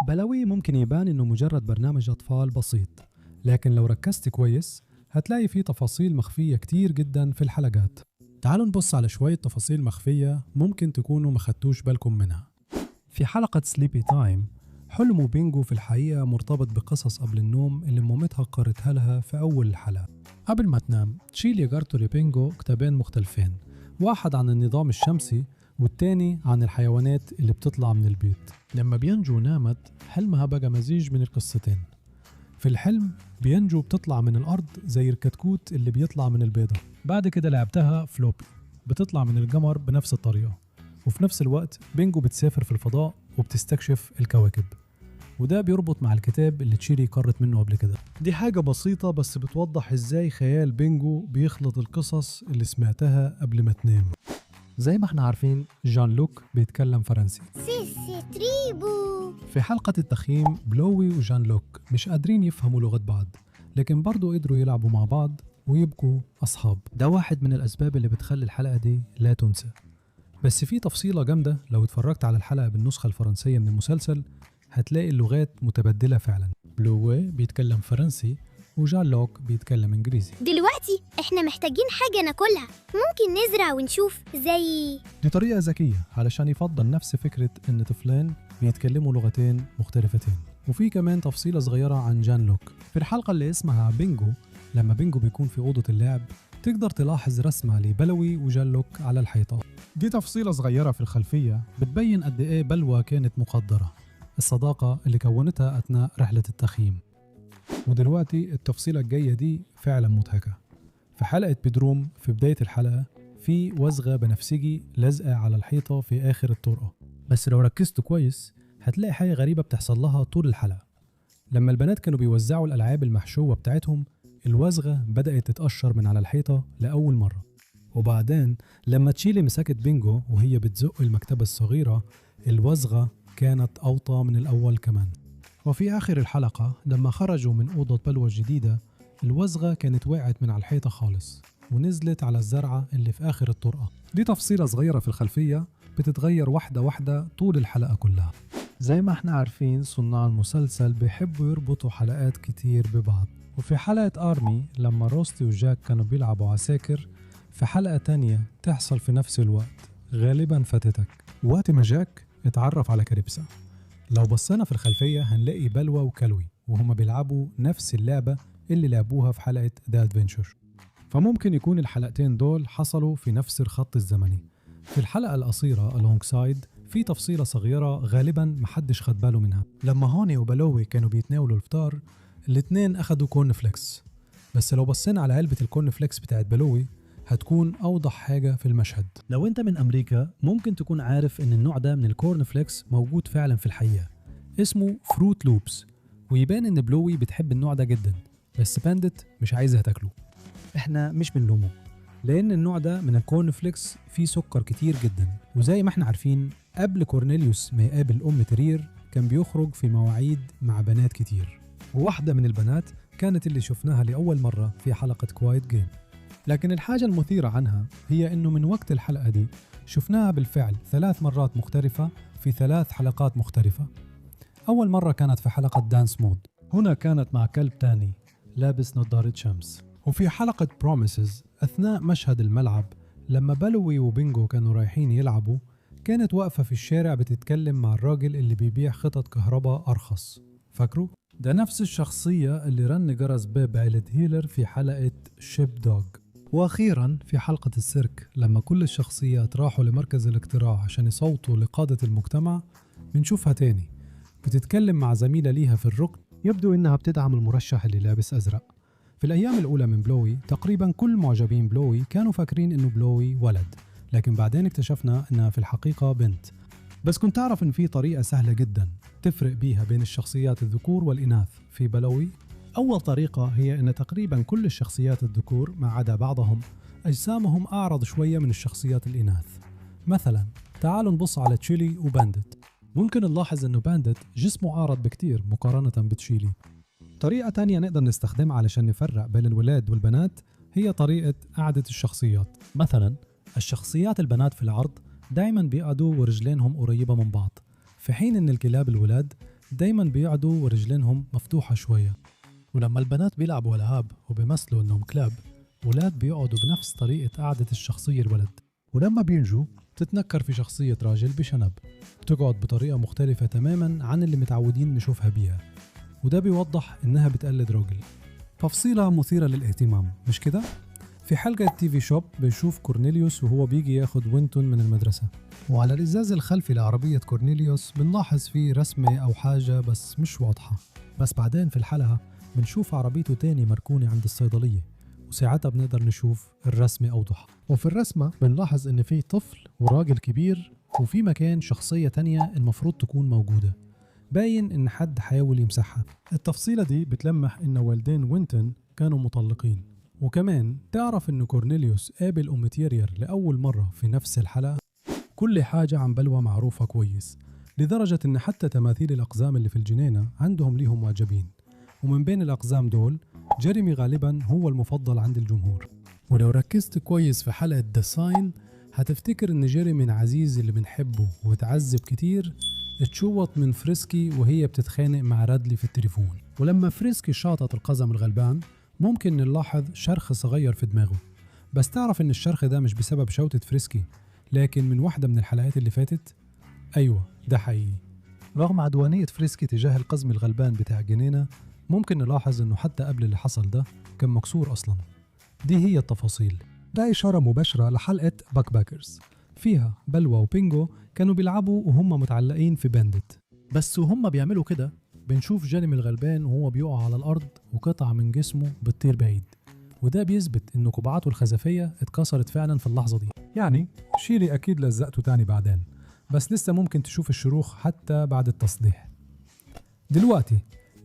بلوي ممكن يبان إنه مجرد برنامج أطفال بسيط، لكن لو ركزت كويس هتلاقي فيه تفاصيل مخفية كتير جدا في الحلقات. تعالوا نبص على شوية تفاصيل مخفية ممكن تكونوا ما خدتوش بالكم منها. في حلقة Sleepy Time، حلم بينجو في الحقيقة مرتبط بقصص قبل النوم اللي مامتها قرتها لها في أول الحلقة. قبل ما تنام تشيلي قرت لبينجو كتابين مختلفين، واحد عن النظام الشمسي والتاني عن الحيوانات اللي بتطلع من البيت. لما بينجو نامت حلمها بقى مزيج من القصتين. في الحلم بينجو بتطلع من الأرض زي الكتكوت اللي بيطلع من البيضة. بعد كده لعبتها فلوبي بتطلع من القمر بنفس الطريقة، وفي نفس الوقت بينجو بتسافر في الفضاء وبتستكشف الكواكب، وده بيربط مع الكتاب اللي تشيلي قرت منه قبل كده. دي حاجة بسيطة بس بتوضح ازاي خيال بينجو بيخلط القصص اللي سمعتها قبل ما تنام. زي ما احنا عارفين جان لوك بيتكلم فرنسي. c'est très beau. في حلقة التخييم بلوي وجان لوك مش قادرين يفهموا لغة بعض، لكن برضو قدروا يلعبوا مع بعض ويبقوا أصحاب. ده واحد من الأسباب اللي بتخلي الحلقة دي لا تنسى. بس في تفصيلة جامدة، لو اتفرجت على الحلقة بالنسخة الفرنسية من المسلسل هتلاقي اللغات متبدلة فعلا. بلوي بيتكلم فرنسي وجان لوك بيتكلم إنجليزي. دلوقتي احنا محتاجين حاجة ناكلها، ممكن نزرع ونشوف زي دي طريقة ذكية علشان يفضل نفس فكرة إن طفلين بيتكلموا لغتين مختلفتين. وفي كمان تفصيلة صغيرة عن جان لوك في الحلقة اللي اسمها بينجو. لما بينجو بيكون في أوضة اللعب تقدر تلاحظ رسمة لبلوي وجان لوك على الحيطة. دي تفصيلة صغيرة في الخلفية بتبين قد إيه بلوى كانت مقدرة الصداقة اللي كونتها أثناء رحلة التخييم. ودلوقتي التفصيلة الجاية دي فعلا مضحكة. في حلقة bedroom في بداية الحلقة في وزغة بنفسجي لازقة على الحيطة في آخر الطرقة، بس لو ركزت كويس هتلاقي حاجة غريبة بتحصل لها طول الحلقة. لما البنات كانوا بيوزعوا الألعاب المحشوة بتاعتهم الوزغة بدأت تتقشر من على الحيطة لأول مرة. وبعدين لما تشيلي مسكت بينجو وهي بتزق المكتبة الصغيرة الوزغة كانت أوطى من الأول كمان. وفي آخر الحلقة لما خرجوا من أوضة بلوى الجديدة الوزغة كانت وقعت من على الحيطة خالص ونزلت على الزرعة اللي في آخر الطرقة. دي تفصيلة صغيرة في الخلفية بتتغير واحدة واحدة طول الحلقة كلها. زي ما احنا عارفين صناع المسلسل بيحبوا يربطوا حلقات كتير ببعض. وفي حلقة Army لما روستي وجاك كانوا بيلعبوا عساكر، في حلقة تانية تحصل في نفس الوقت غالبا فاتتك، وقت ما جاك اتعرف على كاريبسا. لو بصينا في الخلفية هنلاقي بلوى وكلوي وهما بيلعبوا نفس اللعبة اللي لعبوها في حلقة The Adventure، فممكن يكون الحلقتين دول حصلوا في نفس الخط الزمني. في الحلقة القصيرة Alongside في تفصيلة صغيرة غالبا محدش خد باله منها. لما هوني وبلوي كانوا بيتناولوا الفطار الاتنين أخدوا corn flakes، بس لو بصينا على علبة ال corn flakes بتاعت بلوي هتكون أوضح حاجة في المشهد. لو أنت من أمريكا ممكن تكون عارف إن النوع ده من ال corn flakes موجود فعلا في الحقيقة، اسمه Froot Loops، ويبان إن بلوي بتحب النوع ده جدا، بس باندت مش عايزها تاكله. إحنا مش بنلومه لأن النوع ده من ال corn flakes فيه سكر كتير جدا، وزي ما إحنا عارفين قبل كورنيليوس ما يقابل أم ترير كان بيخرج في مواعيد مع بنات كتير، وواحدة من البنات كانت اللي شفناها لأول مرة في حلقة Quiet Game. لكن الحاجة المثيرة عنها هي إنه من وقت الحلقة دي شفناها بالفعل 3 مرات مختلفة في 3 حلقات مختلفة. أول مرة كانت في حلقة Dance Mode، هنا كانت مع كلب تاني لابس نظارة شمس. وفي حلقة Promises أثناء مشهد الملعب لما بلوي وبينجو كانوا رايحين يلعبوا كانت واقفة في الشارع بتتكلم مع الراجل اللي بيبيع خطط كهرباء أرخص، فاكروا؟ ده نفس الشخصية اللي رن جرس باب عيلة هيلر في حلقة Sheepdog. وأخيرا في حلقة السيرك لما كل الشخصيات راحوا لمركز الاقتراع عشان يصوتوا لقادة المجتمع بنشوفها تاني بتتكلم مع زميلة ليها في الركن، يبدو إنها بتدعم المرشح اللي لابس أزرق. في الأيام الأولى من بلوي تقريبا كل معجبين بلوي كانوا فاكرين إنه بلوي ولد، لكن بعدين اكتشفنا إنها في الحقيقة بنت. بس كنت تعرف إن في طريقة سهلة جدا تفرق بيها بين الشخصيات الذكور والإناث في بلوي؟ أول طريقة هي أن تقريبا كل الشخصيات الذكور ما عدا بعضهم أجسامهم أعرض شوية من الشخصيات الإناث. مثلا تعالوا نبص على تشيلي وباندت، ممكن نلاحظ أنه باندت جسمه أعرض بكتير مقارنة بتشيلي. طريقة تانية نقدر نستخدمها علشان نفرق بين الولاد والبنات هي طريقة قعدة الشخصيات. مثلا الشخصيات البنات في العرض دايما بيقعدوا ورجلينهم قريبة من بعض، في حين أن الكلاب الولاد دايما بيقعدوا ورجلينهم مفتوحة شوية. ولما البنات بيلعبوا ألعاب وبيمثلوا إنهم كلاب، ولاد بيقعدوا بنفس طريقة قعدة الشخصية الولد. ولما بينجو تتنكر في شخصية راجل بشنب، بتقعد بطريقة مختلفة تماما عن اللي متعودين نشوفها بيها، وده بيوضح إنها بتقلد راجل. تفصيلة مثيرة للاهتمام مش كده؟ في حلقة TV Shop بنشوف كورنيليوس وهو بيجي ياخد وينتون من المدرسة، وعلى الإزاز الخلفي لعربية كورنيليوس بنلاحظ فيه رسمة أو حاجة بس مش واضحة. بس بعدين في الحلقة بنشوف عربيته تاني مركونة عند الصيدلية، وساعتها بنقدر نشوف الرسمة أوضح. وفي الرسمة بنلاحظ إن في طفل وراجل كبير، وفي مكان شخصية تانية المفروض تكون موجودة، باين إن حد حاول يمسحها. التفصيلة دي بتلمح إن والدين وينتون كانوا مطلقين. وكمان تعرف إن كورنيليوس قابل أم تيرير لأول مرة في نفس الحلقة. كل حاجة عن بلوى معروفة كويس، لدرجة إن حتى تماثيل الأقزام اللي في الجنينة عندهم ليهم معجبين، ومن بين الأقزام دول جيريمي غالبا هو المفضل عند الجمهور. ولو ركزت كويس في حلقة The Sign هتفتكر إن جيريمي العزيز اللي بنحبه وتعذب كتير اتشوط من فريسكي وهي بتتخانق مع رادلي في التليفون. ولما فريسكي شاطت القزم الغلبان ممكن نلاحظ شرخ صغير في دماغه، بس تعرف إن الشرخ ده مش بسبب شوطة فريسكي، لكن من واحدة من الحلقات اللي فاتت. أيوة ده حقيقي. رغم عدوانية فريسكي تجاه القزم الغلبان بتاع جنينة، ممكن نلاحظ إنه حتى قبل اللي حصل ده كان مكسور أصلا. دي هي التفاصيل. ده إشارة مباشرة لحلقة Backpackers، فيها بلوى وبينجو كانوا بيلعبوا وهم متعلقين في باندت. بس وهم بيعملوا كده بنشوف جيريمي الغلبان وهو بيقع على الأرض وقطعة من جسمه بتطير بعيد، وده بيثبت إن قبعته الخزفية اتكسرت فعلا في اللحظة دي. يعني شيلي أكيد لزقته تاني بعدين، بس لسه ممكن تشوف الشروخ حتى بعد التصليح. دلوقتي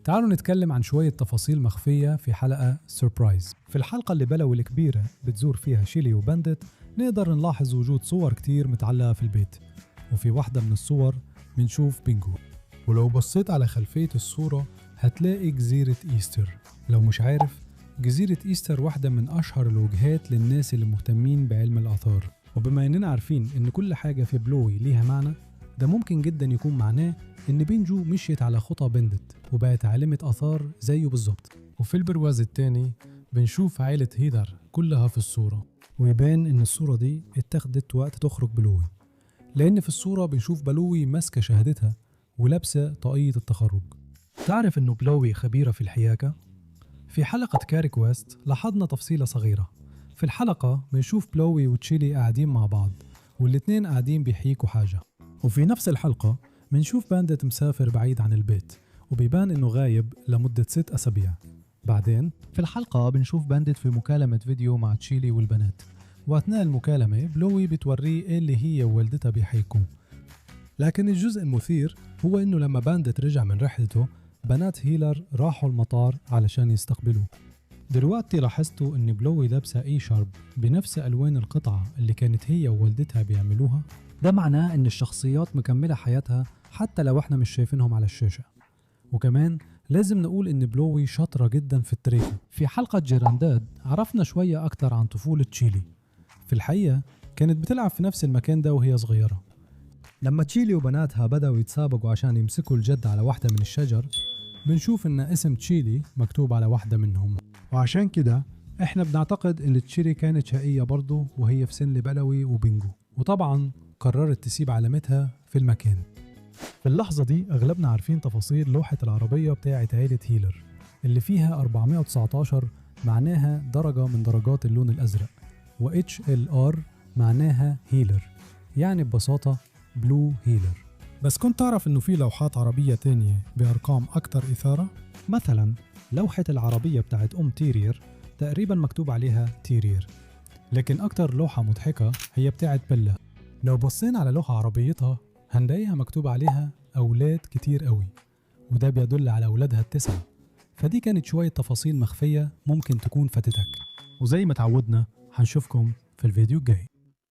تعالوا نتكلم عن شوية تفاصيل مخفية في حلقة Surprise. في الحلقة اللي بلوي الكبيرة بتزور فيها شيلي وباندت نقدر نلاحظ وجود صور كتير متعلقة في البيت، وفي واحدة من الصور بنشوف بينجو. ولو بصيت على خلفية الصورة هتلاقي جزيرة إيستر. لو مش عارف، جزيرة إيستر واحدة من أشهر الوجهات للناس اللي مهتمين بعلم الآثار. وبما إننا عارفين إن كل حاجة في بلوي ليها معنى، ده ممكن جدا يكون معناه إن بينجو مشيت على خطى بندت وبقت عالمة آثار زيه بالظبط. وفي البرواز التاني بنشوف عائلة هيدر كلها في الصورة، ويبان إن الصورة دي اتاخدت وقت تخرج بلوي، لأن في الصورة بنشوف بلوي ماسكة شهادتها ولابسة طاقية التخرج. تعرف إنه بلوي خبيرة في الحياكة؟ في حلقة Car Quest لاحظنا تفصيلة صغيرة. في الحلقة بنشوف بلوي وتشيلي قاعدين مع بعض، والاتنين قاعدين بيحيكوا حاجة. وفي نفس الحلقة بنشوف باندت مسافر بعيد عن البيت، وبيبان إنه غايب لمدة 6 أسابيع. بعدين في الحلقة بنشوف باندت في مكالمة فيديو مع تشيلي والبنات، وأثناء المكالمة بلوي بتوريه إيه اللي هي ووالدتها بيحيكوه. لكن الجزء المثير هو إنه لما باندت رجع من رحلته بنات هيلر راحوا المطار علشان يستقبلوه. دلوقتي لاحظتوا إن بلوي لابسة إيشارب بنفس ألوان القطعة اللي كانت هي ووالدتها بيعملوها. ده معناه إن الشخصيات مكملة حياتها حتى لو إحنا مش شايفينهم على الشاشة. وكمان لازم نقول إن بلوي شاطرة جدا في التريكو. في حلقة Grandad عرفنا شوية أكتر عن طفولة تشيلي. في الحقيقة كانت بتلعب في نفس المكان ده وهي صغيرة. لما تشيلي وبناتها بدأوا يتسابقوا عشان يمسكوا الجد على واحدة من الشجر، بنشوف إن اسم تشيلي مكتوب على واحدة منهم، وعشان كده إحنا بنعتقد إن تشيلي كانت شقية برضه وهي في سن بلوي وبينجو، وطبعا قررت تسيب علامتها في المكان. في اللحظة دي أغلبنا عارفين تفاصيل لوحة العربية بتاعة عيلة هيلر اللي فيها 419 معناها درجة من درجات اللون الأزرق، و HLR معناها هيلر، يعني ببساطة بلو هيلر. بس كنت تعرف إنه في لوحات عربية تانية بأرقام أكتر إثارة؟ مثلا لوحة العربية بتاعت أم تيرير تقريبا مكتوب عليها تيرير، لكن أكتر لوحة مضحكة هي بتاعت بيلا. لو بصينا على لوحة عربيتها هنلاقيها مكتوب عليها أولاد كتير قوي، وده بيدل على أولادها ال9. فدي كانت شوية تفاصيل مخفية ممكن تكون فاتتك. وزي ما تعودنا هنشوفكم في الفيديو الجاي.